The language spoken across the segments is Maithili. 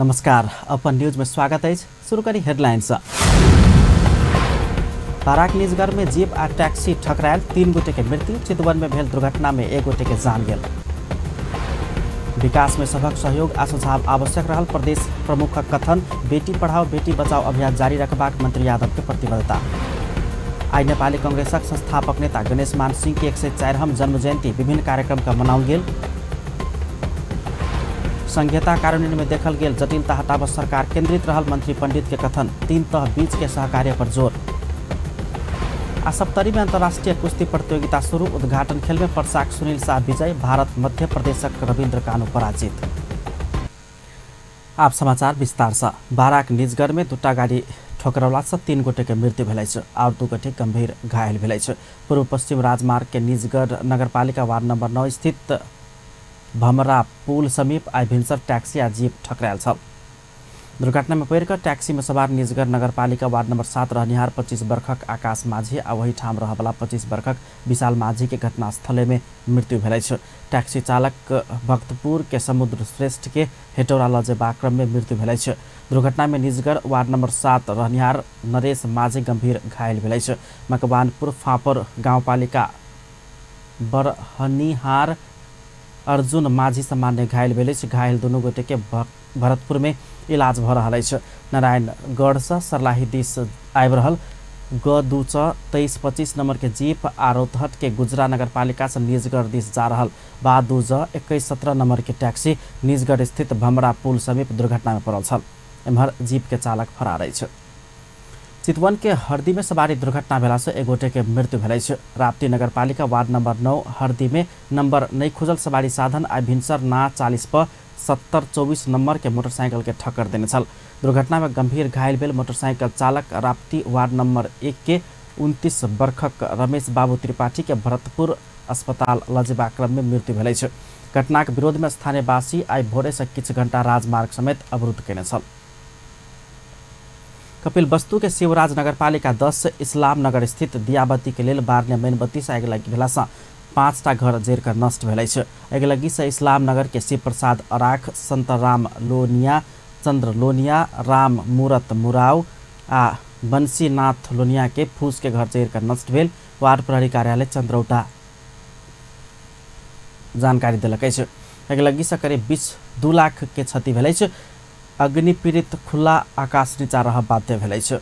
नमस्कार, अपन न्यूज में स्वागत है। शुरू करी हेडलाइंस। बाराक निजगढ़ में जीप आ टैक्सी ठकरायल, 3 गोटे के मृत्यु। चितवन में भेल दुर्घटना में 1 गोटे के जान गेल। विकास में सबक सहयोग आ सुझाव आवश्यक रहल प्रदेश प्रमुखक कथन। बेटी पढ़ाओ बेटी बचाओ अभियान जारी रखबाक मंत्री यादव के प्रतिबद्धता। आई नेपाली कांग्रेसक संस्थापक नेता गणेश मान सिंह के 104वां जन्म जयंती विभिन्न कार्यक्रम का मनाओल गेल। संघीयता कार्यान्वयन में देखल गेल जटिलता हटाब सरकार केंद्रित रहल मंत्री पंडित के कथन। 3 तह बीच के सहकार्य पर जोर। आ सप्तरी में अंतर्राष्ट्रीय कुश्ती प्रतियोगिता शुरू। उद्घाटन खेल में परसाक सुनील शाह विजय, भारत मध्य प्रदेशक रविन्द्र कानू पराजित। आप समाचार विस्तार से। बाराक निजगढ़ में 2 गाड़ी ठोकरौला से 3 गोटे के मृत्यु भेल अछि और 2 गोटे गंभीर घायल भेल अछि। पूर्व पश्चिम राजमार्ग के निजगढ़ नगरपालिका वार्ड नंबर 9 स्थित भमरा पुल समीप आई भिनसर टैक्सी आ जीप ठकरायल छल। दुर्घटना में पड़ि कऽ टैक्सी में सवार निजगढ़ नगरपालिका वार्ड नंबर 7 रहनिहार 25 वर्षक आकाश माझी आ वही ठाम रहबला 25 वर्षक विशाल माझी के घटनास्थले में मृत्यु भेल अछि। टैक्सी चालक भक्तपुर के समुद्र श्रेष्ठ के हेटौरा लऽ जेबाक क्रम में मृत्यु भेल अछि। दुर्घटना में निजगढ़ वार्ड नंबर 7 रहनिहार नरेश माझी गंभीर घायल भेल अछि। मकवानपुर फापर गाउँपालिका बरहनिहार अर्जुन माझी सामान्य घायल भेल अछि। घायल दुनू गोटे के भरतपुर में इलाज भ रहल अछि। नारायणगढ़ से सरलाही दिस आबि रहल ग 2 च 2325 नंबर के जीप आ रौतहट के गुजरा नगरपालिका से निजगढ़ दिस जा रहल बा 2 ज 2117 नंबर के टैक्सी निजगढ़ स्थित भमरा पुल समीप दुर्घटना में पड़ल छल। एम्हर जीप के चालक फरार अछि। चितवन के हरदी में सवारी दुर्घटना भेला से 1 गोटे के मृत्यु भेल अछि। राप्ती नगरपालिका वार्ड नंबर 9 हरदी में नंबर नहीं खुजल सवारी साधन आ भिनसर ना 40 प 7024 नंबर के मोटरसाइकिल के ठक्कर देने छल। दुर्घटना में गंभीर घायल भेल मोटरसाइकिल चालक राप्ती वार्ड नंबर 1 के 29 वर्षक रमेश बाबू त्रिपाठी के भरतपुर अस्पताल लजेबाक क्रम में मृत्यु भेल अछि। घटनाक विरोध में स्थानीयवासी आई भोरे से किछु घंटा राजमार्ग समेत अवरुद्ध केने छल। कपिल वस्तु के शिवराज नगरपालिका 10 इस्लाम नगर स्थित दियाबत्ती के लेल बारने मेनबत्ती से आगिलगी भेला से 5टा घर जरि कऽ नष्ट भेल अछि। आगिलगी से इस्लाम नगर के शिव प्रसाद अराख, संतराम लोनिया, चंद्र लोनिया, राम मूरत मुराव आ बंशीनाथ लोनिया के फूस के घर जरि कऽ नष्ट भेल वार्ड प्रहरी कार्यालय चंद्रौटा जानकारी देलक अछि। आगिलगी से करीब 2 लाख के क्षति भेल अछि। अग्नि पीड़ित खुला आकाश नीचा रह बाध्य भेल अछि।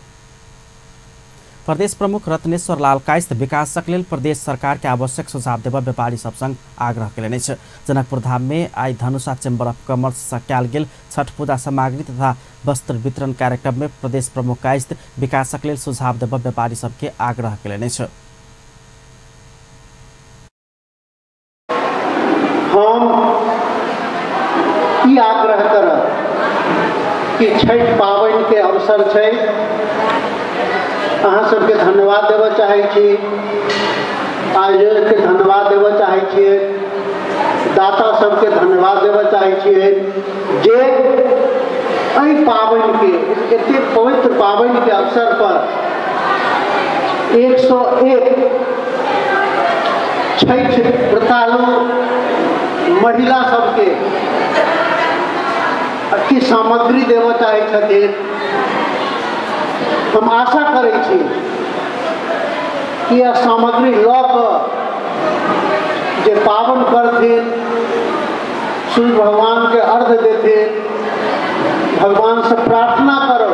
प्रदेश प्रमुख रत्नेश्वर लाल कायस्थ विकासक लेल प्रदेश सरकार के आवश्यक सुझाव देबऽ व्यापारी सब संग आग्रह केलनि अछि। जनकपुर धाम में आई धनुषा चैम्बर ऑफ कॉमर्स से कयल गेल छठ पूजा सामग्री तथा वस्त्र वितरण कार्यक्रम में प्रदेश प्रमुख कायस्थ विकासक लेल सुझाव देबऽ व्यापारी सबके आग्रह केलनि अछि। हम ई आग्रह करब कि छठ पाबनि के अवसर छै, अहाँ सबके धन्यवाद देबऽ चाहै छी, आयोजक के धन्यवाद देबऽ चाहै छियै, दाता सबके धन्यवाद देबऽ चाहै छियै जे एहि पाबनि के एतेक पवित्र पाबनि के अवसर पर 101 छठ व्रतालु महिला सबके की सामग्री देबऽ चाहै छथिन। हम आशा करै छी कि यह सामग्री लऽ कऽ जे पावन करथिन, सूर्य भगवान के अर्घ देथिन, भगवान से प्रार्थना करो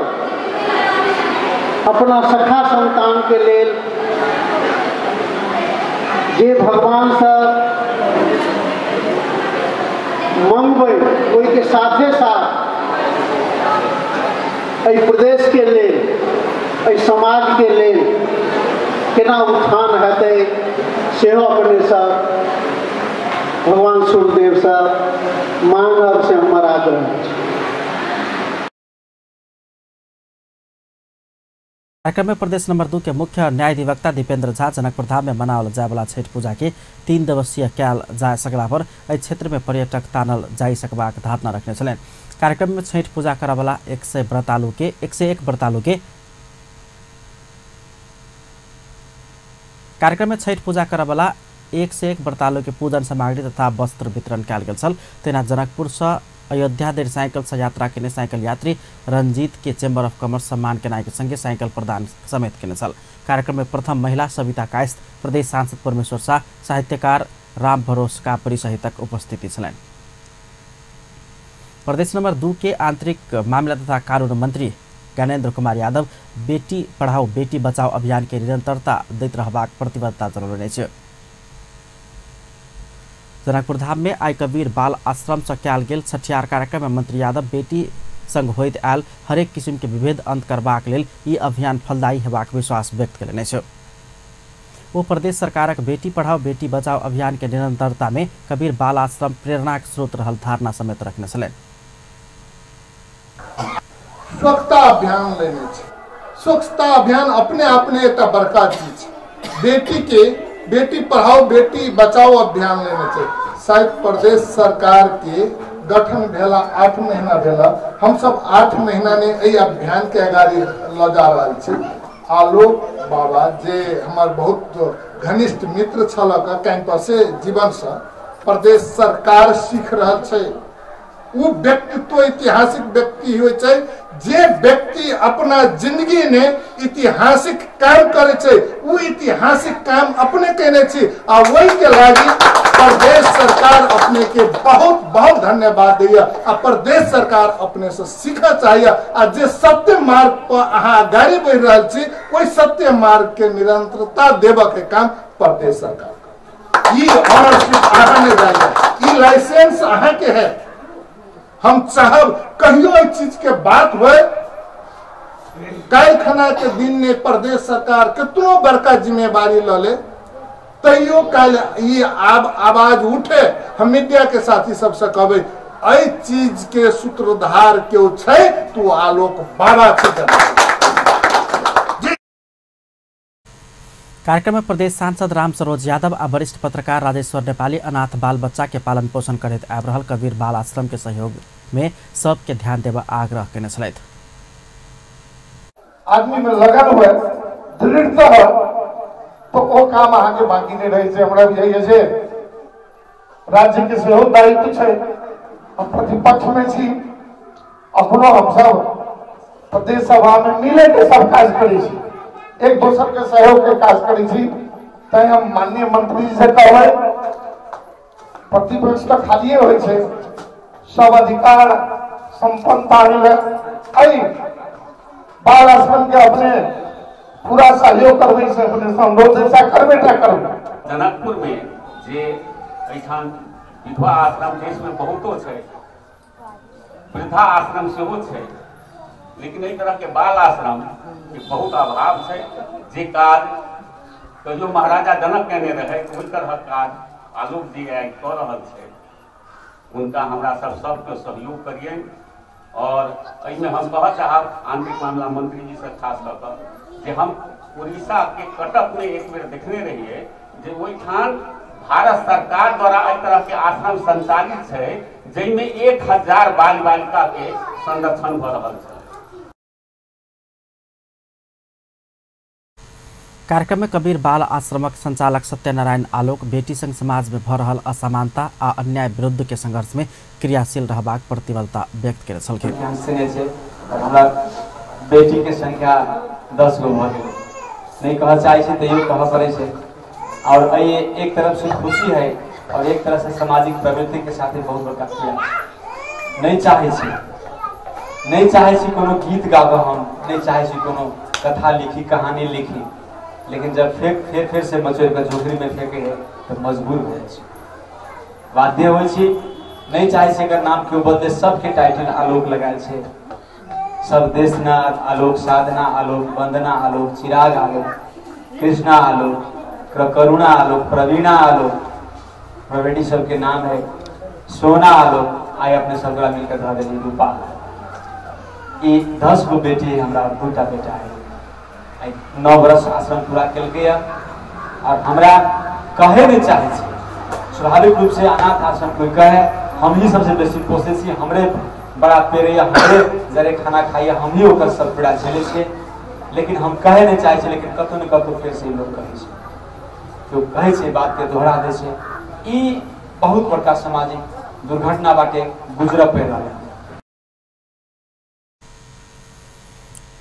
अपना सखा संतान के लेल, जे भगवान से मंगबै ओहिके साथे साथ एहि प्रदेश के लेल, एहि समाज के लेल केना उत्थान हेतै सेहो अपने सब भगवान सूर्यदेव से मांगब, से हमर आग्रह अछि। कार्यक्रम में प्रदेश नंबर 2 के मुख्य न्यायाधिवक्ता दीपेंद्र झा जनकपुर धाम में मनाओल जायवाला छठ पूजा के 3 दिवसीय कयल जा सकला पर एहि क्षेत्र में पर्यटक तानल जाय सकबाक धारणा रखने छलनि। कार्यक्रम में छठ पूजा करऽवला 101 व्रतालु के कार्यक्रम में छठ पूजा करऽवला 101 व्रतालु के पूजन सामग्री तथा वस्त्र वितरण कयल गेल छल। तहिना जनकपुर से अयोध्या धरि साइकिल से यात्रा केने साइकिल यात्री रंजीत के चैम्बर ऑफ कॉमर्स सम्मान केनाइ के संगे साइकिल प्रदान समेत केने छल। कार्यक्रम में प्रथम महिला सविता कायस्थ, प्रदेश सांसद परमेश्वर शाह, साहित्यकार राम भरोस कापरी सहितक उपस्थिति छलनि। प्रदेश नंबर 2 के आंतरिक मामला तथा कानून मंत्री ज्ञानेन्द्र कुमार यादव बेटी पढ़ाओ बेटी बचाओ अभियान के निरंतरता दैत रहबाक प्रतिबद्धता जनौलनि अछि। जनकपुर धाम में आइ कबीर बाल आश्रम से कयल गेल छठियार कार्यक्रम में मंत्री यादव बेटी संग होइत आयल हरेक किसिम के विभेद अंत करबाक लेल ई अभियान फलदायी हेबाक विश्वास व्यक्त कयलनि अछि। ओ प्रदेश सरकारक बेटी पढ़ाओ बेटी बचाओ अभियान के निरंतरता में कबीर बाल आश्रम प्रेरणाक स्रोत रहल धारणा समेत रखने छलनि। स्वच्छता अभियान लेने छै। स्वच्छता अभियान अपने आपने एकटा बड़का चीज। बेटी के बेटी पढ़ाओ बेटी बचाओ अभियान लेने छै। शायद प्रदेश सरकार के गठन भेला 8 महीना भेला, हम सब 8 महीना ने एहि अभियान के अगाड़ी ल जा रहल छी। आलोक बाबा जे हमार बहुत घनिष्ठ मित्र छलक कैंपसे जीवन से प्रदेश सरकार सीख रहल छै। उ व्यक्तित्व ऐतिहासिक व्यक्ति होइ छै जे व्यक्ति अपना जिंदगी ने ऐतिहासिक काम करे छै, उ ऐतिहासिक काम अपने केने छी आ वही के लागी प्रदेश सरकार अपने के बहुत बहुत धन्यवाद दैया आ प्रदेश सरकार अपने से सीखा चाहिए आ जे सत्य मार्ग पर अहाँ अगाड़ी बढ़ि रहल छी ओहि सत्य मार्ग के निरंतरता देबऽ के काम प्रदेश सरकार। ई ऑनरशिप अहाँ ने जाइए, ई लाइसेंस अहाँ के है। हम चाहब कहियो एहि चीज के बात होए काल्हि के दिन ने प्रदेश सरकार कितनो बड़का जिम्मेवारी ल ले तैयो काल्हि ई आब आवाज उठे। हम मीडिया के साथी सबसे कहबै एहि चीज के सूत्रधार केओ छै तो आलोक बाबा छै। कार्यक्रम में प्रदेश सांसद राम सरोज यादव आ वरिष्ठ पत्रकार राजेश्वर नेपाली अनाथ बाल बच्चा के पालन पोषण करैत आबि रहल कबीर बाल आश्रम के सहयोग में सबके ध्यान देबा आग्रह केने छलथि। आदमी में लगन हुए, दृढ़ता हो तो ओ काम अहाँ के बाकी नहीं रहे छै। हमरा बुझाइए जे राज्य के सेहो दायित्व छै, हम प्रतिपक्ष में छी, अपनो हम सब प्रदेश सभा में मिले के सब काज करै छी, एक दोसर के सहयोग के काज करै छी। तैं हम माननीय मंत्री जी से कहबै प्रतिपक्ष तो खालिए होइ छै, सब अधिकार संपन्नता एहि बाल आश्रम के अपने पूरा सहयोग करबै से अपने से अनुरोध ऐसा करबे टा करबै। जनकपुर में जे एहिठाम विधवा आश्रम देश में बहुतो छै, वृद्धा आश्रम सेहो छै, लेकिन एहि तरह के बाल आश्रम के बहुत अभाव छै। जे काज कहियो महाराजा जनक केने रहे ओहि तरहक काज आलोक जी आइ कऽ रहल छै। उनका हमरा सब सबके सहयोग करियनि और एहिमे हम कहऽ चाहब आंतरिक मामला मंत्री जी से खास कऽ कऽ जे हम उड़ीसा के कटक में एक बेर देखने रहिए जे ओहिठाम भारत सरकार द्वारा एहि तरह के आश्रम संचालित छै जाहिमे 1000 बाल बालिका के संरक्षण भऽ रहल छै। कार्यक्रम में कबीर बाल आश्रमक संचालक सत्यनारायण आलोक बेटी संग समाज में भऽ रहल असमानता आ अन्याय विरुद्ध के संघर्ष में क्रियाशील रहबाक प्रतिबद्धता व्यक्त केने छलखिन। हमरा बेटी के संख्या 10 गो भऽ गेल, नहीं कहऽ चाहै छी तैयो कहऽ पड़ै छै। और ये एक तरफ से खुशी है और एक तरह से सामाजिक प्रवृत्ति के साथ बहुत बड़का क्रिया। नहीं चाहे छी, नहीं चाहे छी कोनो गीत गाबऽ, हम नहीं चाहे छी कोनो कथा लिखी कहानी लिखी, लेकिन जब फेर फेर से मचोड़ के झोकरी में फेंके है तो मजबूर हो जाइ छी, बाध्य होइ छी। नहीं चाहे छी एकर नाम केओ बदले, सबके टाइटल आलोक लगायल छै, सब देशना आलोक, साधना आलोक, वंदना आलोक, चिराग आलोक, कृष्णा आलोक, करुणा आलोक, प्रवीणा आलोक, प्रवीणी सबके नाम है, सोना आलोक, आइ अपने सब मिलकर धऽ देली रूपा। ई 10 गो बेटी है हमरा, 2टा बेटा है। 9 बरस आश्रम पूरा केलकै और हमरा कहे नहीं चाहे छी। स्वाभाविक रूप से अनाथ आश्रम कोई कहे हम ही सबसे बेसी पोसै छी, हमरे बड़ा पेड़े, हमरे जरे खाना खाइए, हम ही ओकर सब पीड़ा झेलै छियै, लेकिन हम कहे नहीं चाहे छी। लेकिन कतौ ने कतौ फेर से लोग कहै छै, केओ कहै छै बात के दोहरा दै छै। ई बहुत बड़का सामाजिक दुर्घटना बाटे, गुजरऽ पड़ि रहल।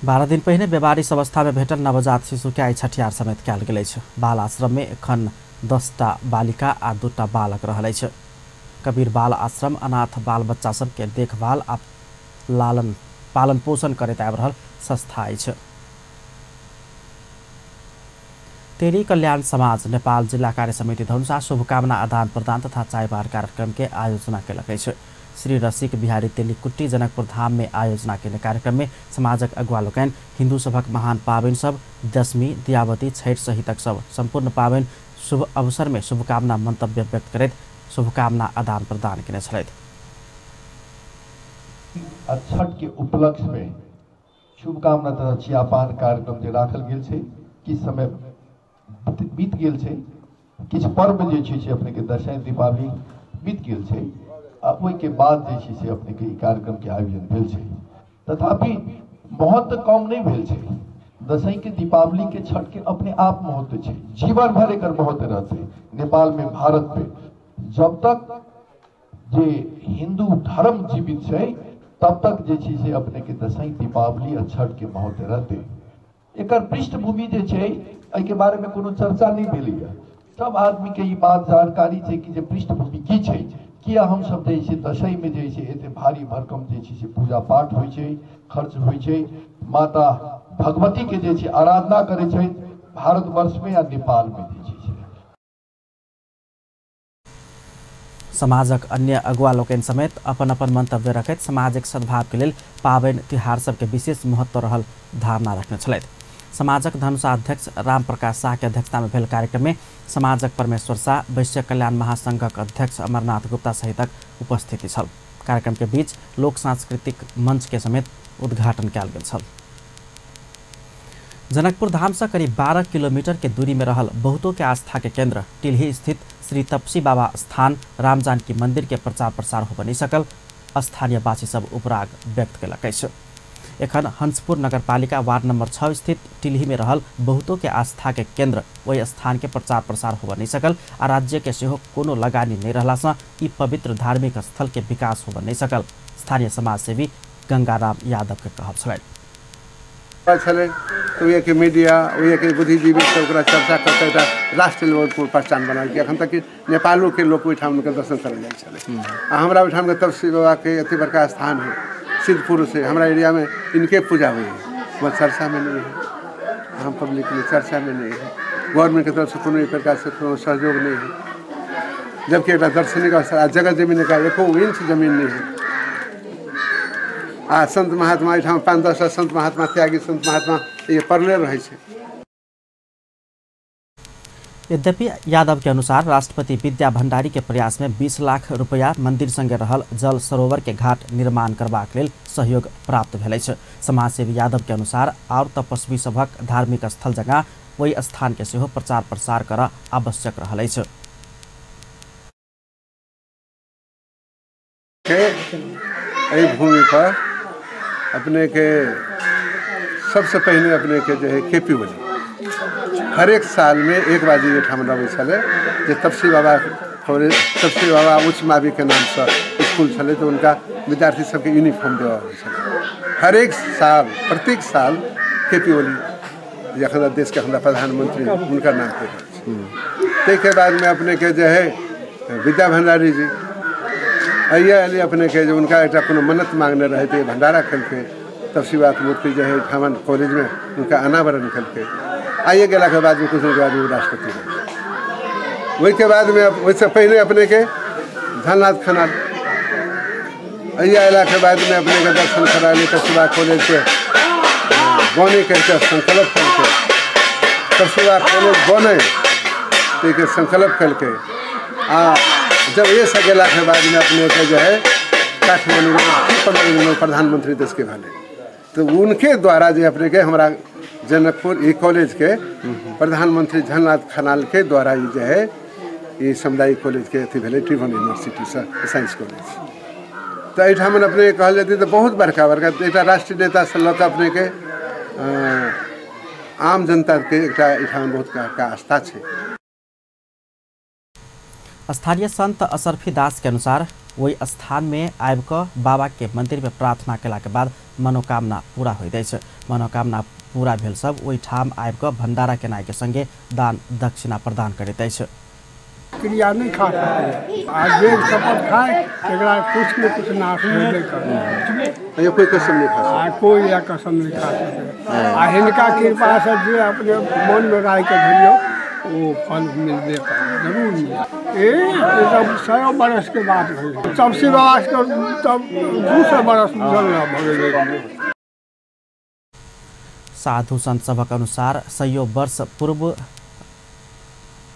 12 दिन पहिने बेबारिश अवस्था में भेटल नवजात शिशु के आइ छठियार समेत कयल गेल अछि। बाल आश्रम में एखन 10टा बालिका आ 2टा बालक रहल अछि। कबीर बाल आश्रम अनाथ बाल बच्चा सबके देखभाल आ लालन पालन पोषण करैत आबि रहल संस्था अछि। तेली कल्याण समाज नेपाल जिला कार्य समिति धनुषा शुभकामना आदान प्रदान तथा चायबार कार्यक्रम के आयोजना केलक अछि। श्री रसिक बिहारी तेलीकुट्टी जनकपुर धाम में आयोजना केने कार्यक्रम में समाजक अगुवा लोकनि हिंदू सभक महान पाबनि सब दशमी, दियावती, छठि सहितक सब सम्पूर्ण पाबनि शुभ अवसर में शुभकामना मंतव्य व्यक्त करैत शुभकामना आदान प्रदान केने छलथि। छठ के उपलक्ष्य में शुभकामना तथा चियापान कार्यक्रम जे राखल गेल छै, किछु समय बीत गेल छै, किछु पर्व जे छै से अपने के दशैं दीपावली बीत गेल छै आ ओहिके बाद जे छै से अपने के ई कार्यक्रम के आयोजन भेल छै। तथापि महत्व कम नहीं भेल छै। दशैं के, दीपावली के, छठ के अपने आप महत्व छै, जीवन भर एकर महत्व रहतै नेपाल में, भारत में। जब तक जे हिंदू धर्म जीवित छै तब तक जे छै से अपने के दशैं, दीपावली आ छठ के महत्व रहतै। एकर पृष्ठभूमि जे छै एहिके बारे में कोनो चर्चा नहीं भेलैया। सब आदमी के ई बात जानकारी छै कि जे पृष्ठभूमि की छै, किया हम सब जे छै दशैं में जे छै एते भारी भरकम जे छै से पूजा पाठ होइ छै, खर्च होइ छै, माता भगवती के जे छै आराधना करै छै भारतवर्ष में या नेपाल में जे छै। समाजक अन्य अगुवा लोकनि समेत अपन अपन मंतव्य रखैत सामाजिक सद्भाव के लेल पाबनि तिहार सबके विशेष महत्व रहल धारणा रखने छलथि। समाजक धनुषा अध्यक्ष राम प्रकाश शाह के अध्यक्षता में भेल कार्यक्रम में समाजक परमेश्वर शाह, वैश्य कल्याण महासंघक अध्यक्ष अमरनाथ गुप्ता सहितक उपस्थिति छल। कार्यक्रम के बीच लोक सांस्कृतिक मंच के समेत उद्घाटन कयल गेल छल। जनकपुर धाम से करीब 12 किलोमीटर के दूरी में रहल बहुतों के आस्था के केंद्र टिल्ही स्थित श्री तपसी बाबा स्थान राम जानकी मंदिर के प्रचार प्रसार हो नहीं सकल स्थानीयवासी सब उपराग व्यक्त केलक अछि। एखन हंसपुर नगरपालिका वार्ड नंबर 6 स्थित टिल्ही में रहल बहुतों के आस्था के केंद्र ओहि स्थान के प्रचार प्रसार हो नहीं सकल आ राज्य के सेहो कोनो लगानी नहीं रहला से ई पवित्र धार्मिक स्थल के विकास हो नहीं सकल स्थानीय समाजसेवी गंगाराम यादव के कहब छलनि। छलै तो के मीडिया के बुद्धिजीवी सब ओकरा चर्चा करते राष्ट्र लेवल पर पहचान बनल। एखन तक नेपालो के लोक ओहिठाम के दर्शन करै जाइ छलै आ हमरा ओहिठाम के तपसी बाबा के अति बड़का स्थान है, सिद्ध पुरुष है, हमारा एरिया में इनके पूजा हुई है, वह चर्चा में नहीं है, आम पब्लिक में चर्चा में नहीं है, गवर्नमेंट के तरफ से कोनो प्रकार से कोनो सहयोग नहीं है। जबकि एक दर्शनीय जगह जमीन का एको इंच जमीन नहीं है। आ संत महात्मा एहिठाम 5-10 संत महात्मा, त्यागी संत महात्मा ये पड़ले रहै छै। यद्यपि यादव के अनुसार राष्ट्रपति विद्या भंडारी के प्रयास में 20 लाख रुपया मंदिर संगे रहल जल सरोवर के घाट निर्माण करबाक लेल सहयोग प्राप्त भेल अछि। समाजसेवी यादव के अनुसार और तपस्वी सभक धार्मिक स्थल जगह ओहि स्थान के सेहो प्रचार प्रसार करऽ आवश्यक रहल अछि। एहि भूमि पर अपने के सबसे पहले अपने के जो है के.पी. ओली हरेक साल में एक बार एहिठाम अबै छलै जे तपसी बाबा तपसी बाबा उच्च माविक के नामसँ स्कूल छलै तऽ उनका विद्यार्थी सबके यूनिफॉर्म देवा अबै छलै। हरेक साल प्रत्येक साल के.पी. ओली जखन देश के हमरा प्रधानमंत्री उनका नाम पे रहल छै। ताहिके बादमे अपने के जे है विद्या भंडारी जी अइए अयली अपने के जे उनका एक कोनो मन्नत मांगने रहे थे भंडारा केलकै, तपसी बाबा के मूर्ति जो है ठामन कॉलेज में उनका अनावरण केलकै। आइए गेला के बाद में कुछ दिन के बाद वो राष्ट्रपति बने। ओहिके बाद में ओहिसँ पहले अपने के झलनाथ खनाल अइए अयला के बाद में अपने के दर्शन कराले, तपसी बाबा कॉलेज के बने करके संकल्प केलकै, तपसी बाबा कॉलेज बने ताहिके संकल्प केलकै। आ जब ये सब गेला के बाद में अपने के जो है काठमांडू में 15 दिन में प्रधानमंत्री देश के भले तो उनके द्वारा जो अपने के हमारा जनकपुर ई कॉलेज के प्रधानमंत्री झलनाथ खनाल के द्वारा ये जो है ये सामुदायिक कॉलेज के अथी भेलै त्रिभुवन यूनिवर्सिटी से साइंस कॉलेज। तो एहिठाम अपने कहल जेतै तऽ बहुत बड़का बड़का एक राष्ट्रीय नेतासँ लऽ कऽ अपने के आम जनता के एक एहिठाम बहुत बड़का आस्था छै। स्थानीय संत असरफी दास के अनुसार ओहि स्थान में आबि कऽ बाबा के मंदिर में प्रार्थना केला के बाद मनोकामना पूरा होइत अछि। मनोकामना पूरा भेल सब ओहि ठाम आबि कऽ भंडारा केनाइ के संगे दान दक्षिणा प्रदान करैत अछि। क्रिया नहीं खा सकते आ जे शपथ खाए तकरा कुछ न कुछ नाश होबे करे। कोई कसम नहीं खा सकते, कोई या कसम नहीं खा सकते। आ हिनका कृपा से जे अपने मन में राय के धरियो वो फल मिलबे करे, जरूर मिले। ए तब 100 बरस के बात है, तब बाबा के तब 200 बरस गुजरल भऽ गेलै। साधु संत सभक अनुसार 100 वर्ष पूर्व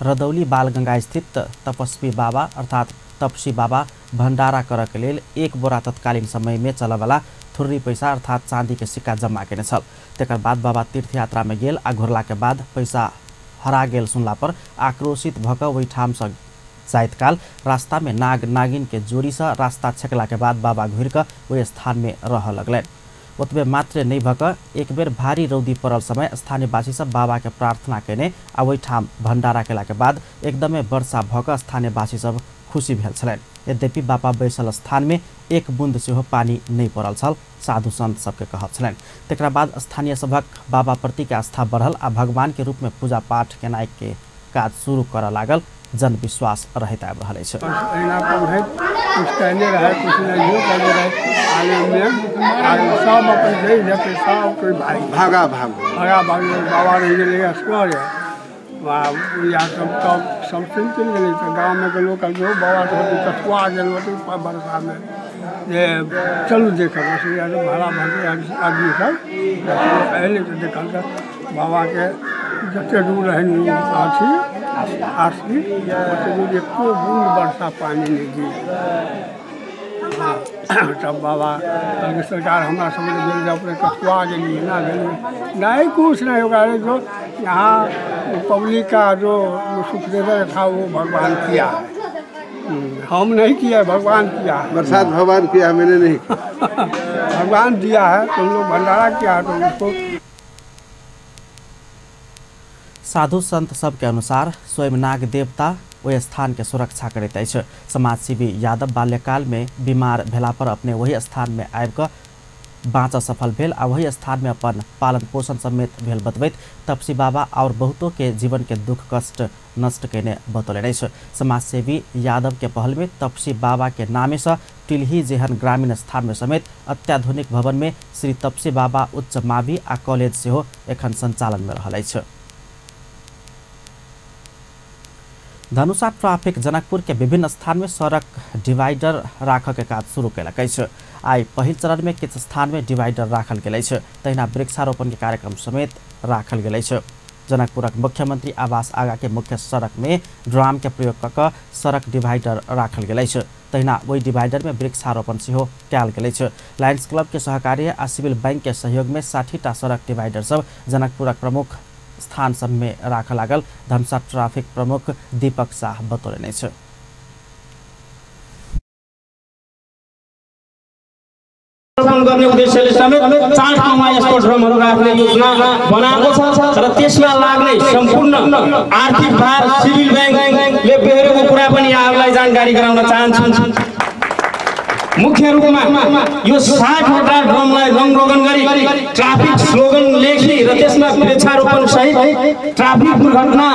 रदौली बालगंगा स्थित तपस्वी बाबा अर्थात तपसी बाबा भंडारा करऽ के लेल 1 बोरा तत्कालीन समय में चलऽवला थुर्री पैसा अर्थात चांदी के सिक्का जमा केने छल। तकर बाद बाबा तीर्थ यात्रा में गेल आ घुरला के बाद पैसा हरा गेल सुनला पर आक्रोशित भऽ कऽ ओहि ठाम से जाइत काल रास्ता में नाग नागिन के जोड़ी से रास्ता छेकला के बाद बाबा घुरि कऽ ओहि स्थान में रहऽ लगलनि। ओतबे मात्र नहीं भऽ कऽ एक बेर भारी रौदी पड़ल समय स्थानीयवासी सब बाबा के प्रार्थना केने आ ओहि ठाम भंडारा केला के बाद एकदमे वर्षा भऽ कऽ स्थानीयवासी सब खुशी भेल छलनि। यद्यपि बाबा बैसल स्थान में 1 बूंद सेहो पानी नहीं पड़ल छल, साधु संत सबके कहब छलनि। तकरा बाद स्थानीय सभक बाबा प्रति के आस्था बढ़ल आ भगवान के रूप में पूजा पाठ केनाइ के काज शुरू करऽ लागल। जनविश्वास रहैत आबि रहल अछि। कुछ कहने रहे कुछ नहीं कहने रहे, आगे में आगे सब अपन जई जते सब कोई भाई भागा भाग भागा भाग बाबा रहि गेलै असगर या सब तब सब चलि चलि गेलै। तऽ गाँवमे के लोक जो बाबा सब कठुआ गेल होतै बरसामे जे चलू देखब भाड़ा भागे आदमी सब अयलै तऽ देखल तऽ बाबाके जते दूर रहनि अथी आरती ओते दूर एको बूंद वर्षा पानी नहीं दिए। तब बाबा कहलकै सरकार हमरा सबके गेल जाओ अपने कठुआ गेलियै ना गेलियै नहीं कुछ नहीं होगा। जो यहाँ पब्लिक का जो सुख देने था वो भगवान किया है, हम नहीं किया, भगवान किया है। बरसात भगवान किया, मैंने नहीं भगवान दिया है, तुम लोग भंडारा किया है तो उसको। साधु संत सबके अनुसार स्वयं नाग देवता ओहि स्थान के सुरक्षा करैत अछि। समाजसेवी यादव बाल्यकाल में बीमार भेला पर अपने वही स्थान में आबि कऽ बाँचऽ सफल भेल आ वही स्थान में अपन पालन पोषण समेत भेल बतबैत तपसी बाबा और बहुतों के जीवन के दुख कष्ट नष्ट केने बतौलनि अछि। समाजसेवी यादव के पहल में तपसी बाबा के नामे से टिलही जेहन ग्रामीण स्थान में समेत अत्याधुनिक भवन में श्री तपसी बाबा उच्च मावि आ कॉलेज सेहो एखन संचालन में रहल अछि। धनुषा ट्राफिक जनकपुर के विभिन्न स्थान में सड़क डिवाइडर राखऽ के काज शुरू केलक अछि। आइ पहिल चरण में किछु स्थान में डिवाइडर राखल गेल अछि, तहिना वृक्षारोपण के कार्यक्रम समेत राखल गेल अछि। जनकपुरक मुख्यमंत्री आवास आगा के मुख्य सड़क में ड्राम के प्रयोग कऽ कऽ सड़क डिवाइडर राखल गेल अछि, तहिना ओहि डिवाइडर में वृक्षारोपण सेहो कयल गेल अछि। लायंस क्लब के सहकार्य आ सिविल बैंक के सहयोग में 60टा सड़क डिवाइडर सब जनकपुरक प्रमुख स्थान सब में राखऽ लागल धनुषा ट्राफिक प्रमुख दीपक शाह बतौलनि अछि। गर्ने उद्देश्यले समेत 4 ठाउँमा यस्तो ड्रमहरू राख्ने योजना बनाएको छ र त्यसमा लाग्ने सम्पूर्ण आर्थिक भार सिभिल ब्याङ्कले बेहोरेको कुरा पनि यहाँहरूलाई जानकारी गराउन चाहन्छु। मुख्य रूपमा यो 60वटा ड्रमलाई रङरोगन गरी ट्राफिक स्लोगन लेखी र त्यसमा वृक्षारोपण सहित ट्राफिक दुर्घटना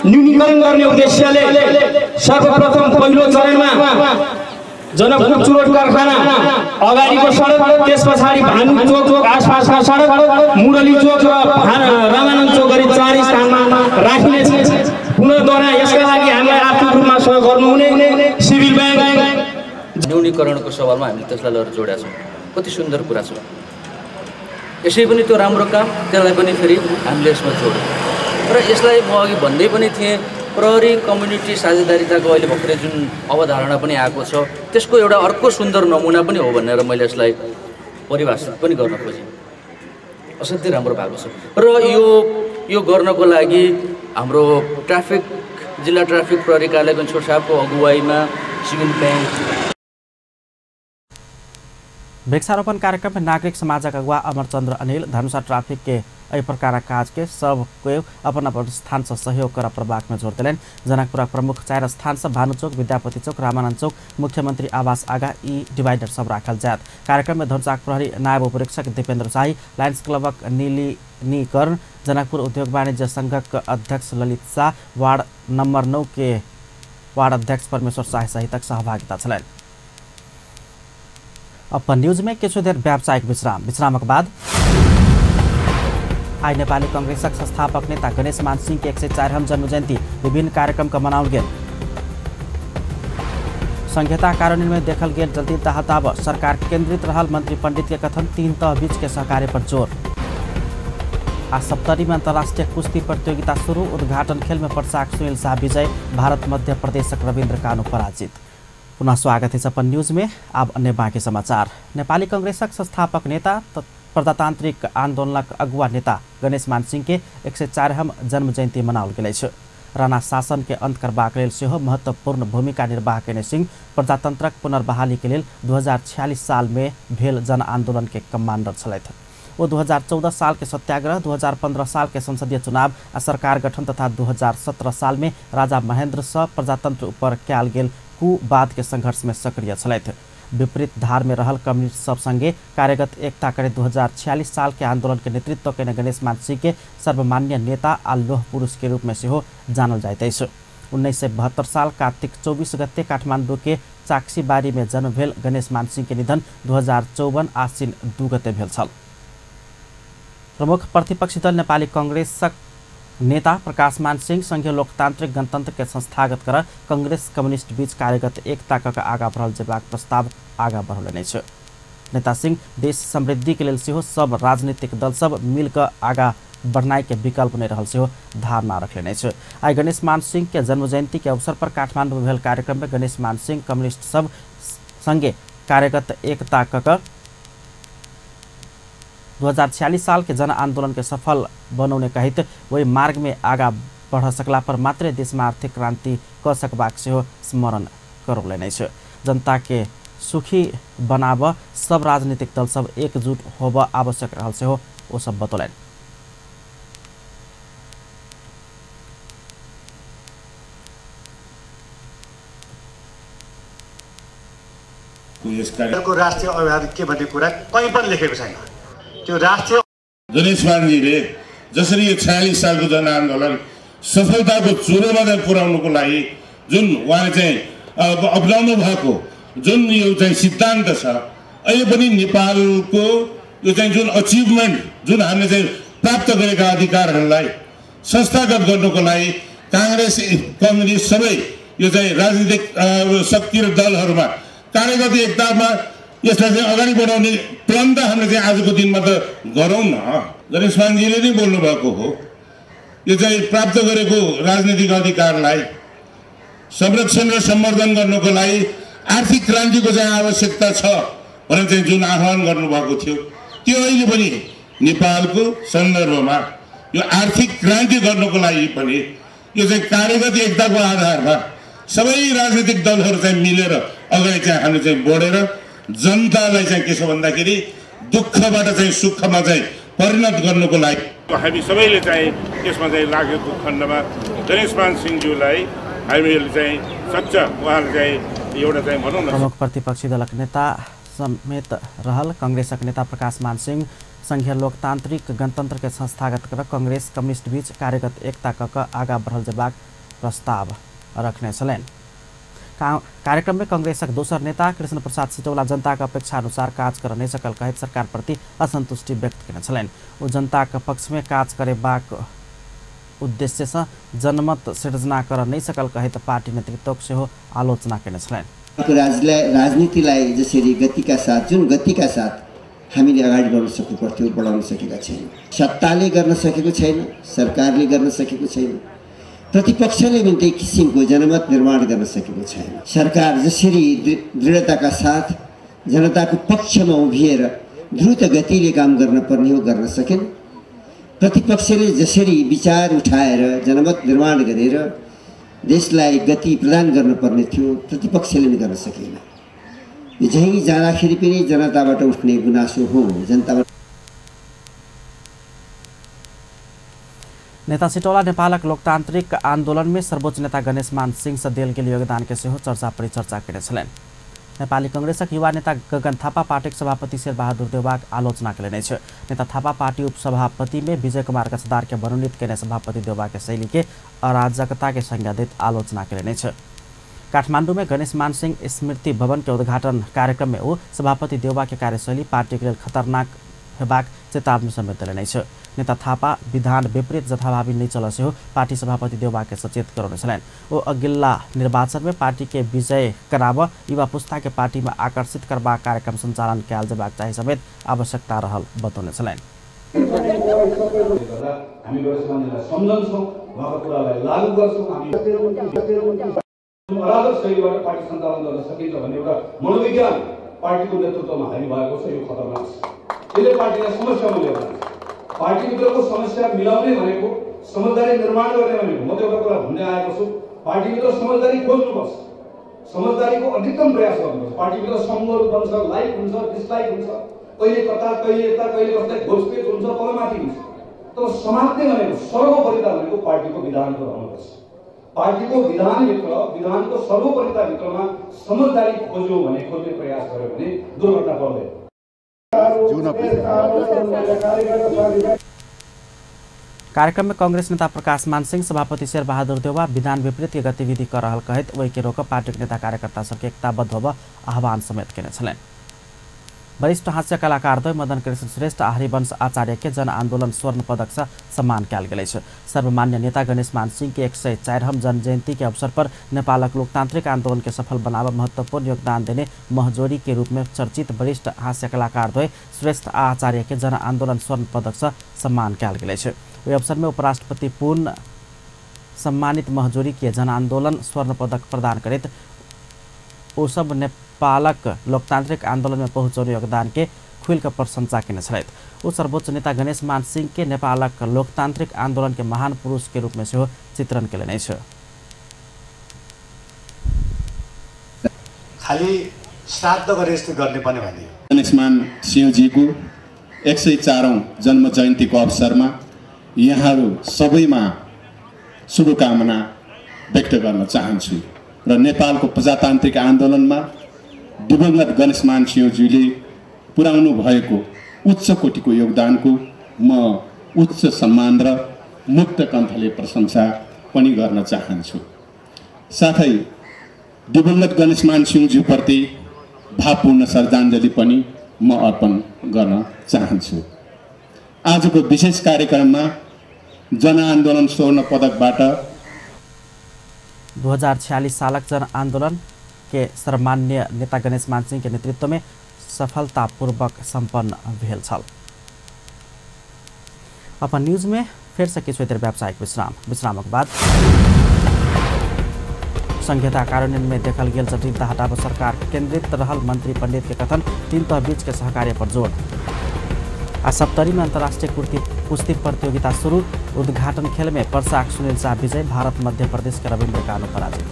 न्यूनीकरण गर्ने उद्देश्यले सर्वप्रथम पहिलो चरणमा जनकपुर चुरोट कारखाना अगाडिको सडक, त्यस पछाडि भानु चोक आसपासका सडक, मुरली चोक र रामानन्द चोक गरी 4 स्थानमा राखिनेछ। पुनर्द्वारा यसका लागि हामीलाई आर्थिक रूपमा सहयोग गर्नुहुने सिभिल ब्याङ्क न्यूनीकरणको सवालमा हामीले त्यसलाई लगेर जोडेका छौँ। कति सुन्दर कुरा छ। यसै पनि त्यो राम्रो काम, त्यसलाई पनि फेरि हामीले यसमा जोड्यौँ र यसलाई म अघि भन्दै पनि थिएँ, प्रहरी कम्युनिटी साझेदारिताको अहिले भर्खरै जुन अवधारणा पनि आएको छ त्यसको एउटा अर्को सुन्दर नमुना पनि हो भनेर मैले यसलाई परिभाषित पनि गर्न खोजेँ। असाध्यै राम्रो भएको छ र यो गर्नको लागि हाम्रो ट्राफिक जिल्ला ट्राफिक प्रहरी कार्यालय गणेश्वर साहबको अगुवाईमा सिभिल ब्याङ्क वृक्षारोपण कार्यक्रम में नागरिक समाजक अगुवा अमरचंद्र अनिल, धनुषा ट्राफिक के एहि प्रकारक काज के सब केओ अपन अपन स्थान से सहयोग कर पड़बाक में जोर देलनि। जनकपुरक प्रमुख 4 स्थान सब भानु चौक, विद्यापति चौक, रामानंद चौक, मुख्यमंत्री आवास आगा ई डिवाइडर सब राखल जायत। कार्यक्रम में धनुषाक प्रहरी नायब उपरीक्षक दीपेंद्र शाही, लायंस क्लबक नीलिनी कर्ण, जनकपुर उद्योग वाणिज्य संघक अध्यक्ष ललित शाह, वार्ड नंबर 9 के वार्ड अध्यक्ष परमेश्वर शाह सहितक सहभागिता छलनि। अपन न्यूज में किछु देर व्यावसायिक विश्राम, विश्रामक बाद आई नेपाली कांग्रेसक संस्थापक नेता गणेश मान सिंह के 104वां जन्म जयंती विभिन्न कार्यक्रम का मनाओल गेल। संहिता कार्यान्वयन में देखल गेल जल्दी तहताब, सरकार केंद्रित रहल मंत्री पंडित के कथन, 3 तह बीच के सहकार्य पर जोर। आ सप्तरी में अंतर्राष्ट्रीय कुश्ती प्रतियोगिता शुरू, उद्घाटन खेल में पर्साक सुनील शाह विजय, भारत मध्य प्रदेशक रविन्द्र कानू पराजित। पुनः स्वागत है अपन न्यूज में। अब अन्य बाँकी समाचार। नेपाली कांग्रेसक संस्थापक नेता प्रजातांत्रिक आंदोलनक अगुवा नेता गणेश मान सिंह के 104वां जन्म जयंती मनाओल गेल अछि। राणा शासन के अंत करबाक लेल सेहो महत्वपूर्ण भूमिका निर्वाह कयने सिंह प्रजातंत्रक पुनर्बहाली के लेल 2046 साल में भेल जन आंदोलन के कमांडर छलथि। वो 2014 साल के सत्याग्रह, 2015 साल के संसदीय चुनाव आ सरकार गठन तथा 2017 साल में राजा महेंद्र से प्रजातंत्र ऊपर कयल गेल कुवाद के संघर्ष में सक्रिय छलथि। विपरीत धार में रहल कम्युनिस्ट सब संगे कार्यगत एकता करे 2046 साल के आंदोलन के नेतृत्व कयने गणेश मान सिंह के सर्वमान्य नेता आ लौह पुरुष के रूप में सेहो जानल जाइत अछि। 1972 साल कार्तिक 24 गते काठमांडू के चाक्सीबारी में जन्म भेल गणेश मान सिंह के निधन 2054 आश्विन 2 गते भेल छल। प्रमुख प्रतिपक्षी दल नेपाली कांग्रेसक नेता प्रकाश मान सिंह संघीय लोकतांत्रिक गणतंत्र के संस्थागत कर कांग्रेस कम्युनिस्ट बीच कार्यगत एकता क आगा बढ़ल जेबाक प्रस्ताव आगा बढ़ौलनि अछि। नेता सिंह देश समृद्धि के लेल सेहो सब राजनीतिक दल सब मिलकर आगा बढ़नाइ के विकल्प नहीं रहल सेहो धारणा रखलनि अछि। आइ गणेश मान सिंह के जन्म जयंती के अवसर पर काठमांडू में भेल कार्यक्रम में गणेश मान सिंह कम्युनिस्ट सब संगे कार्यगत एकता क 2046 साल के जन आंदोलन के सफल बनौने कहित वही मार्ग में आगा बढ़ सकला पर मात्रे देश में आर्थिक क्रांति क सकबाक सेहो स्मरण करौलनि अछि। जनता के सुखी बनाब सब राजनीतिक दल सब एकजुट होब आवश्यक रहल सेहो ओ सब बतौलनि। राष्ट्रिय अभियान के भन्ने कुरा कहीँ पनि लेखेको छैन। त्यो राष्ट्रिय गणेश मानजीले जसरी यो 46 सालको जनआन्दोलन सफलताको चुरोमा चाहिँ पुर्याउनुको लागि जुन उहाँले चाहिँ अपनाउनु भएको जुन यो चाहिँ सिद्धान्त छ, अहिले पनि नेपालको यो चाहिँ जुन अचिभमेन्ट जुन हामीले चाहिँ प्राप्त गरेका अधिकारहरूलाई संस्थागत गर्नुको लागि काङ्ग्रेस कम्युनिस्ट सबै यो चाहिँ राजनीतिक शक्ति र दलहरूमा कार्यगत एकतामा यसलाई चाहिँ अगाडि बढाउने प्लान त हामीले चाहिँ आजको दिनमा त गरौँ न। गणेश मानजीले नै बोल्नुभएको हो, यो चाहिँ प्राप्त गरेको राजनीतिक अधिकारलाई संरक्षण र सम्वर्धन गर्नुको लागि आर्थिक क्रान्तिको चाहिँ आवश्यकता छ भनेर चाहिँ जुन आह्वान गर्नुभएको थियो त्यो अहिले पनि नेपालको सन्दर्भमा यो आर्थिक क्रान्ति गर्नुको लागि पनि यो चाहिँ कार्यगत एकताको आधारमा सबै राजनीतिक दलहरू चाहिँ मिलेर अगाडि चाहिँ हामीले चाहिँ बढेर जनतालाई चाहिँ के छ भन्दाखेरि दुःखबाट चाहिँ सुखमा चाहिँ परिणत गर्नुको लागि हामी सबैले चाहिँ यसमा चाहिँ लागेको खण्डमा गणेश मान सिंहज्यूलाई हामीले चाहिँ सच्चा उहाँले चाहिँ एउटा चाहिँ भनौँ न। प्रमुख प्रतिपक्षी दलक नेता समेत रहल कांग्रेसक नेता प्रकाश मान सिंह संघीय लोकतांत्रिक गणतंत्र के संस्थागत कर कांग्रेस कम्युनिस्ट बीच कार्यगत एकता क आगा बढ़ल जेबाक प्रस्ताव रखने छलनि। कार्यक्रम में कांग्रेसक दोसर नेता कृष्ण प्रसाद सिटौला जनताक अपेक्षा अनुसार काज कर नहीं सकल कहैत सरकार प्रति असंतुष्टि व्यक्त केने छलनि। ओ जनताक पक्ष में काज करेबाक उद्देश्य से जनमत सृजना कर नहीं सकल कहैत पार्टी नेतृत्वक सेहो आलोचना केने छलनि। राजनीतिलाई जसरी गतिका साथ जुन गतिका साथ हामीले अगाडि बढाउन सक्नु पर्थ्यो बढाउन सकेका छैनौँ। सत्ताले गर्न सकेको छैन, सरकारले गर्न सकेको छैन, प्रतिपक्षले पनि त्यही किसिमको जनमत निर्माण गर्न सकेको छैन। सरकार जसरी दृढताका साथ जनताको पक्षमा उभिएर द्रुत गतिले काम गर्न पर्ने हो गर्न सकेन। प्रतिपक्षले जसरी विचार उठाएर जनमत निर्माण गरेर देशलाई गति प्रदान गर्नुपर्ने थियो प्रतिपक्षले पनि गर्न सकेन। यो झैँ जाँदाखेरि पनि जनताबाट उठ्ने गुनासो हो। जनताबाट नेता सिटौला नेपालक लोकतांत्रिक आंदोलन में सर्वोच्च नेता गणेश मान सिंह से देल गेल योगदान के सेहो चर्चा परिचर्चा केने छलनि। नेपाली कांग्रेसक युवा नेता गगन थापा पार्टीक सभापति शेरबहादुर देउवाक आलोचना केलनि अछि। नेता थापा पार्टी उपसभापति में विजय कुमार गच्छदार के मनोनीत केने सभापति देउवा के शैली के अराजकता के संज्ञा दैत आलोचना केलनि अछि। काठमांडू में गणेश मान सिंह स्मृति भवन के उद्घाटन कार्यक्रम में ओ सभापति देउवा के कार्यशैली पार्टी के लेल खतरनाक हेबाक चेतावनी समेत देलनि अछि। नेता थापा विधान विपरीत जथाभावी नहि चल सेहो पार्टी सभापति देउवा के सचेत करौने छलनि। ओ अगिला निर्वाचन में पार्टी के विजय कराब युवा पुस्ता के पार्टी में आकर्षित करबाक कार्यक्रम संचालन कयल जेबाक चाही समेत आवश्यकता रहल बतौने छलनि। अराजक शैलीबाट पार्टी सञ्चालन गर्न सकिन्छ भन्ने एउटा मनोविज्ञान पार्टीको नेतृत्वमा हावी भएको छ। यो खतरनाक छ। यसले पार्टीलाई समस्यामा लिएर जान्छ। पार्टीभित्रको समस्या मिलाउने भनेको समझदारी निर्माण गर्ने भनेको म त एउटा कुरा भन्दै आएको छु, पार्टीभित्र समझदारी खोज्नुपर्छ, समझदारीको अधिकतम प्रयास गर्नुपर्छ। पार्टीभित्र सङ्घहरू बन्छ, लाइक हुन्छ, डिसलाइक हुन्छ, कहिले कता कहिले यता कहिले कसलाई घोषपेच हुन्छ, तलमाथि हुन्छ। तर समात्ने भनेको सर्वोपरिता भनेको पार्टीको विधानको रहनुपर्छ। पार्टीको विधानभित्र, विधानको सर्वोपरिताभित्रमा समझदारी खोज्यो भने, खोज्ने प्रयास गर्यो भने दुर्घटना पर्दैन। कार्यक्रम में कांग्रेस नेता प्रकाश मान सिंह सभापति शेरबहादुर देउवा विधान विपरीत के गतिविधि कर रहल कहैत ओहि के रोक पार्टीक नेता कार्यकर्ता सबके एकताबद्ध होब आह्वान समेत केने छलनि। वरिष्ठ हास्य कलाकार द्वय मदन कृष्ण श्रेष्ठ आ हरिवंश आचार्य के जन आंदोलन स्वर्ण पदक से सम्मान कयल गेल अछि। सर्वमान्य नेता गणेश मान सिंह के 104वां जन्म जयंती के अवसर पर नेपालक लोकतांत्रिक आंदोलन के सफल बनाव महत्वपूर्ण योगदान देने महजोरी के रूप में चर्चित वरिष्ठ हास्य कलाकार द्वय श्रेष्ठ आ आचार्य के जन आंदोलन स्वर्ण पदक से सम्मान कयल गेल अछि। ओहि अवसर में उपराष्ट्रपति पूर्ण सम्मानित महजोरी के जन आंदोलन स्वर्ण पदक प्रदान करैत ओ सब नेपालक लोकतांत्रिक आंदोलन में पहुँचौने योगदान के खुलि कऽ प्रशंसा केने छलथि। ओ सर्वोच्च नेता गणेश मान सिंह के नेपालक लोकतांत्रिक आंदोलन के महान पुरुष के रूप में सेहो चित्रण केलनि अछि। खाली श्राद्ध गरे जस्तो गर्ने पनि भनियो। गणेश मान सिंहजीको 104औं जन्म जयन्तीको अवसरमा यहाँहरू सबैमा शुभकामना व्यक्त गर्न चाहन्छु र नेपालको प्रजातान्त्रिक आन्दोलनमा दिवंगत गणेश मान सिंहज्यूले पुर्याउनु भएको उच्च कोटिको योगदानको म उच्च सम्मान र मुक्त कण्ठले प्रशंसा पनि गर्न चाहन्छु। साथै दिवंगत गणेश मान सिंहज्यूप्रति भावपूर्ण श्रद्धाञ्जली पनि म अर्पण गर्न चाहन्छु। आजको विशेष कार्यक्रममा जनआन्दोलन स्वर्ण पदकबाट 2046 सालक जन आंदोलन के सर्वमान्य नेता गणेश मान सिंह के नेतृत्व में सफलतापूर्वक संपन्न भेल छल। अपन न्यूज में फेर से किछु देर व्यावसायिक विश्राम। विश्रामक बाद संहिता कार्यान्वयन में देखल गेल जटिलता हटाब सरकार केंद्रित रहल मंत्री पंडित के कथन, तीन तह बीच के सहकार्य पर जोर। आ सप्तरी में अंतर्राष्ट्रीय कुश्ती प्रतियोगिता शुरू, उद्घाटन खेल में पर्साक सुनील शाह विजय, भारत मध्य प्रदेश के रविन्द्र कानू पराजित।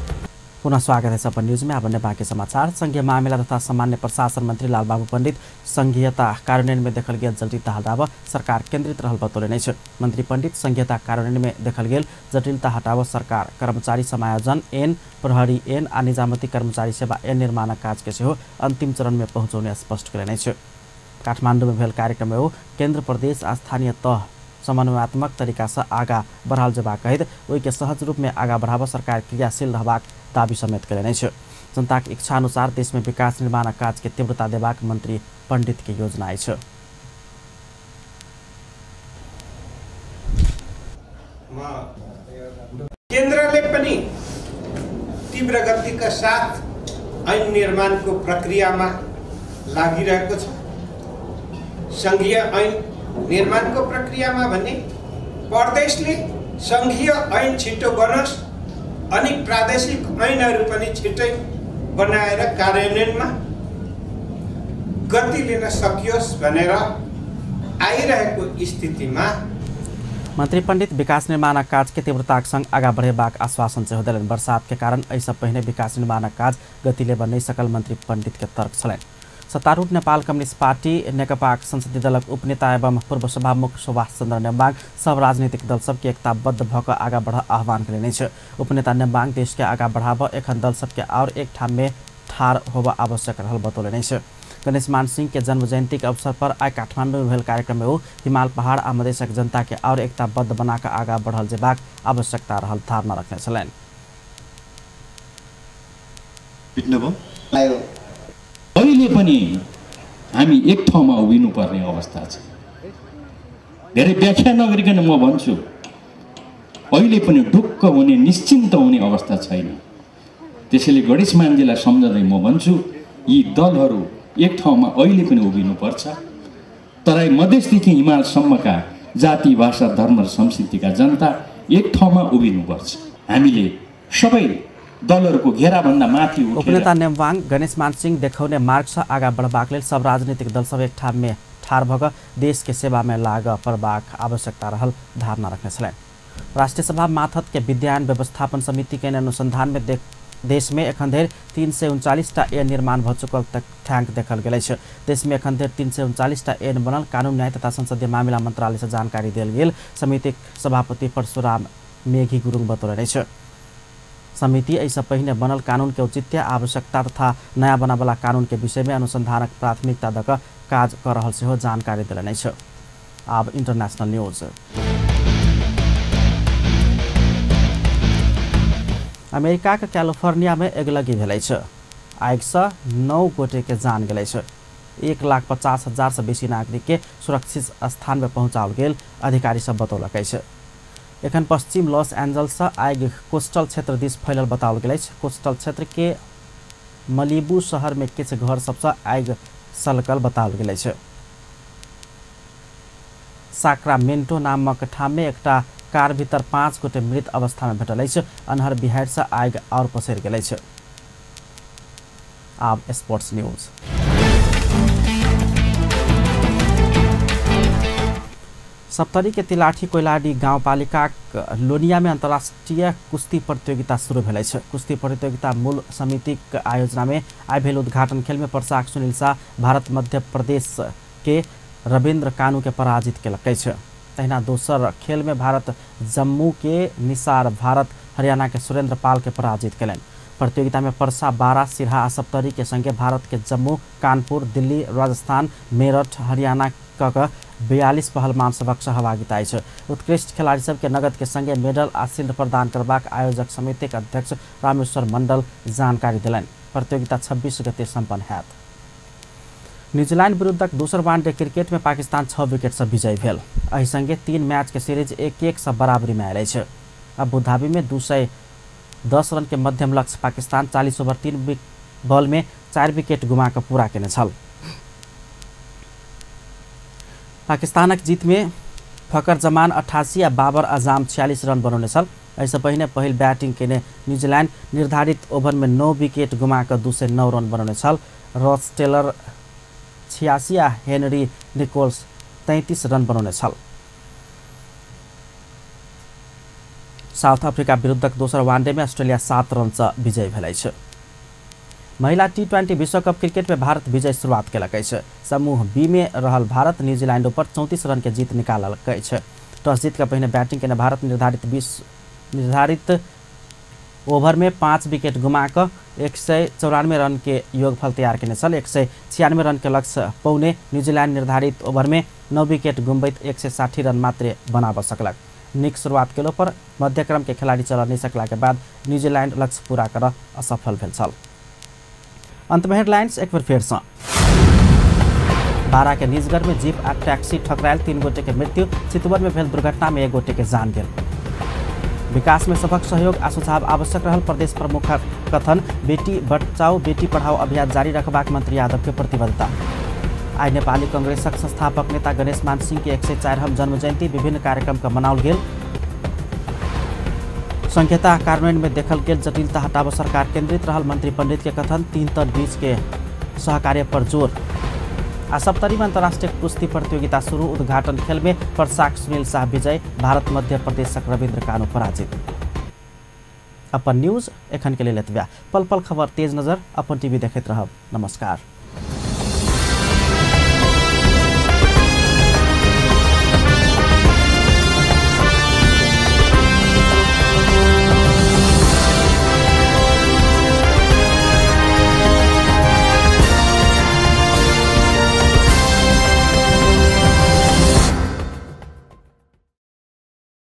पुनः स्वागत है अपन न्यूज में। अब बाकी समाचार। संघीय मामिला तथा सामान्य प्रशासन मंत्री लालबाबू पंडित संघीयता कार्यान्वयन में देखल गेल जटिलता हटाब सरकार केंद्रित रहल बतौलनि अछि। मंत्री पंडित संघीयता कार्यान्वयन में देखल गेल जटिलता हटाब सरकार कर्मचारी समायोजन एन, प्रहरी एन आ निजामती कर्मचारी सेवा एन निर्माणक काज के सेहो अंतिम चरण में पहुँचौने स्पष्ट कयलनि अछि। काठमांडू में भेल कार्यक्रम में ओ केंद्र प्रदेश आ स्थानीय तह समन्वयात्मक तरीका से आगा बढ़ाल जेबाक कहैत ओहि के सहज रूप में आगा बढ़ाब सरकार क्रियाशील रहबाक दावी समेत कयलनि अछि। जनताक इच्छा अनुसार देश में विकास निर्माणक काज के तीव्रता देबाक मंत्री पंडित के योजना अछि। केन्द्रले पनि तीव्र गतिका साथ ऐन निर्माणको प्रक्रियामा लागिरहेको छ। संघीय ऐन निर्माणको प्रक्रियामा भने प्रदेशले संघीय ऐन छिटो बनोस् अनि प्रादेशिक ऐनहरू पनि छिटै बनाएर कार्यान्वयनमा गति लिन सकियोस् भनेर आइरहेको स्थितिमा मंत्री पंडित विकास निर्माणक काज के तीव्रताक संग आगा बढ़ेबाक आश्वासन सेहो देलनि। बरसात के कारण एहिसँ पहिने विकास निर्माणक काज गति लेबऽ नहि सकल मंत्री पंडित के तर्क छलनि। सत्तारूढ़ नेपाल कम्युनिस्ट पार्टी नेकपाक संसदीय दलक उपनेता एवं पूर्व सभामुख सुभाष चन्द्र नेम्बाङ सब राजनीतिक दल सबके एकताबद्ध भऽ कऽ आगाँ बढ़ आह्वान कयलनि अछि। उपनेता नेम्बाङ देशके आगाँ बढ़ाबऽ एखन दल सबके आओर एक ठाममे ठाढ़ होबऽ आवश्यक रहल बतौलनि अछि। गणेशमान सिंह के जन्म जयंती के अवसर पर आइ काठमांडू में भेल कार्यक्रम में ओ हिमाल पहाड़ आ मधेशक जनता के आओर एकताबद्ध बना कऽ आगाँ बढ़ल जेबाक आवश्यकता रहल धारणा रखने छलनि। अहिले पनि हामी एक ठाउँमा उभिनु पर्ने अवस्था छ। धेरै व्याख्या नगरिकन म भन्छु, अहिले पनि ढुक्क हुने निश्चिन्त हुने अवस्था छैन। त्यसैले गणेश मानजीलाई सम्झँदै म भन्छु, यी दलहरू एक ठाउँमा अहिले पनि उभिनुपर्छ। तराई मधेसदेखि हिमालसम्मका जाति भाषा धर्म र संस्कृतिका जनता एक ठाउँमा उभिनुपर्छ। हामीले सबै दलहरूको घेराभन्दा माथि उठेर उपनेता नेम्बाङ गणेशमान सिंह देखौने मार्गसँ आगाँ बढ़बाक लेल सब राजनीतिक दल सब एक ठाममे ठाढ़ भऽ कऽ देशके सेवामे लाग पड़बाक आवश्यकता रहल धारणा रखने छलनि। राष्ट्रिय सभा माथत के विद्यायन व्यवस्थापन समिति के अनुसंधान में देश में एखन धरि 339 टा एन निर्माण भऽ चुकल तथ्यांक देखल गेल अछि। देश में एखन धरि 339 टा एन बनल कानून न्याय तथा संसदीय मामिला मंत्रालय से जानकारी देल गेल समितिक सभापति परशुराम मेघी गुरुङ बतौलनि अछि। समिति एहिसँ पहिने बनल कानून के औचित्य आवश्यकता तथा नया बनावला कानून के विषय में अनुसंधानक प्राथमिकता दऽ कऽ काज कऽ रहल सेहो जानकारी देलनि अछि। आब इंटरनेशनल न्यूज। अमेरिका के कैलिफोर्निया में अगिलगी भेल अछि। आगिसँ 9 गोटे के जान गेल अछि। 1,50,000 से बेसी नागरिक के सुरक्षित स्थान में पहुंचाओल गेल अधिकारी सब बतौलक अछि। एखन पश्चिम लॉस एंजल्स आगि कोस्टल क्षेत्र दिस फैलल बताओल गेल अछि। कोस्टल क्षेत्र के मलिबू शहर में किछु घर सबसँ आगि सलकल बताओल गेल अछि। साक्रामेंटो नामक ठाम में एकटा कार भीतर 5 गोटे मृत अवस्था में भेटल अछि। अन्हर बिहाड़िसँ आगि आओर पसरि गेल अछि। आब स्पोर्ट्स न्यूज। सप्तरी के तिलाठी कोइलाडी गाउँपालिका लोनिया में अंतर्राष्ट्रीय कुश्ती प्रतियोगिता शुरू भेल अछि। कुश्ती प्रतियोगिता मूल समितिक आयोजना में आइ भेल उद्घाटन खेल में पर्साक सुनील शाह भारत मध्य प्रदेश के रविन्द्र कानू के पराजित केलक अछि। तहिना दोसर खेल में भारत जम्मू के निसार भारत हरियाणा के सुरेंद्र पाल के पराजित केलनि। प्रतियोगिता में परसा, बारा, सिरहा आ सप्तरी के संगे भारत के जम्मू, कानपुर, दिल्ली, राजस्थान, मेरठ, हरियाणा क 42 पहलवान सभक सहभागिता अछि। उत्कृष्ट खिलाड़ी सबके नगद के संगे मेडल आ शील्ड प्रदान करबाक आयोजक समितिक अध्यक्ष रामेश्वर मंडल जानकारी देलनि। प्रतियोगिता 26 गते सम्पन्न हैत। न्यूजीलैंड विरुद्धक दोसर वनडे क्रिकेट में पाकिस्तान 6 विकेट से विजयी भेल। एहि संगे 3 मैच के सीरीज 1-1 से बराबरी में आयल अछि। अबू धाबी में 210 रन के मध्यम लक्ष्य पाकिस्तान 40 ओवर 3 बॉल में 4 विकेट गुमा कऽ पूरा केने छल। पाकिस्तानक जीत में फकर जमान 88 आ बाबर आजाम 46 रन बनौने छल। एहिसँ पहिने पहिल बैटिंग केने न्यूजीलैंड निर्धारित ओवर में 9 विकेट गुमा कऽ 209 रन बनौने छल। रॉस टेलर 86 आ हेनरी निकोल्स 33 रन बनौने छल। साउथ अफ्रीका विरुद्धक दोसर वनडे में ऑस्ट्रेलिया 7 रन से विजयी भेल अछि। महिला टी20 विश्वकप क्रिकेट में भारत विजय शुरुआत केलक अछि। समूह बी में रहल भारत न्यूजीलैंड ऊपर 34 रन के जीत निकाललक अछि। टॉस जीत के पहिने बैटिंग केने भारत निर्धारित ओवर में 5 विकेट गुमा कऽ 194 रन के योगफल तैयार केने छल। 196 रन के लक्ष्य पौने न्यूजीलैंड निर्धारित ओवर में 9 विकेट गुमबैत 160 रन मात्र बनाबऽ सकलक। नीक शुरुआत केलो पर मध्यक्रम के खिलाड़ी चल नहीं सकला के बाद न्यूजीलैंड लक्ष्य पूरा कर असफल भेल छल। अंत में हेडलाइंस एक बेर फेर सँ। बारा के निजगढ़ में जीप आ टैक्सी ठकरायल 3 गोटे के मृत्यु। चितवन में भेल दुर्घटना में 1 गोटे के जान गेल। विकास में सबक सहयोग आ सुझाव आवश्यक रहल प्रदेश प्रमुख कथन। बेटी बचाओ बेटी पढ़ाओ अभियान जारी रखबाक मंत्री यादव के प्रतिबद्धता। आइ नेपाली कांग्रेसक संस्थापक नेता गणेश मान सिंह के 104वां जन्म जयंती विभिन्न कार्यक्रम का मनाओल गेल। संहिता कार्यान्वयन में देखल गेल जटिलता हटाबऽ सरकार केंद्रित रहल मंत्री पंडित के कथन। 3 तल बीच के सहकार्य पर जोर। आ सप्तरी में अंतर्राष्ट्रीय कुश्ती प्रतियोगिता शुरू। उद्घाटन खेल में पर्साक सुनील शाह विजय, भारत मध्य प्रदेशक रविन्द्र कानू पराजित। अपन न्यूज एखन के लेल एतबे। पल पल खबर तेज नजर अपन टीवी देखैत रहब। नमस्कार।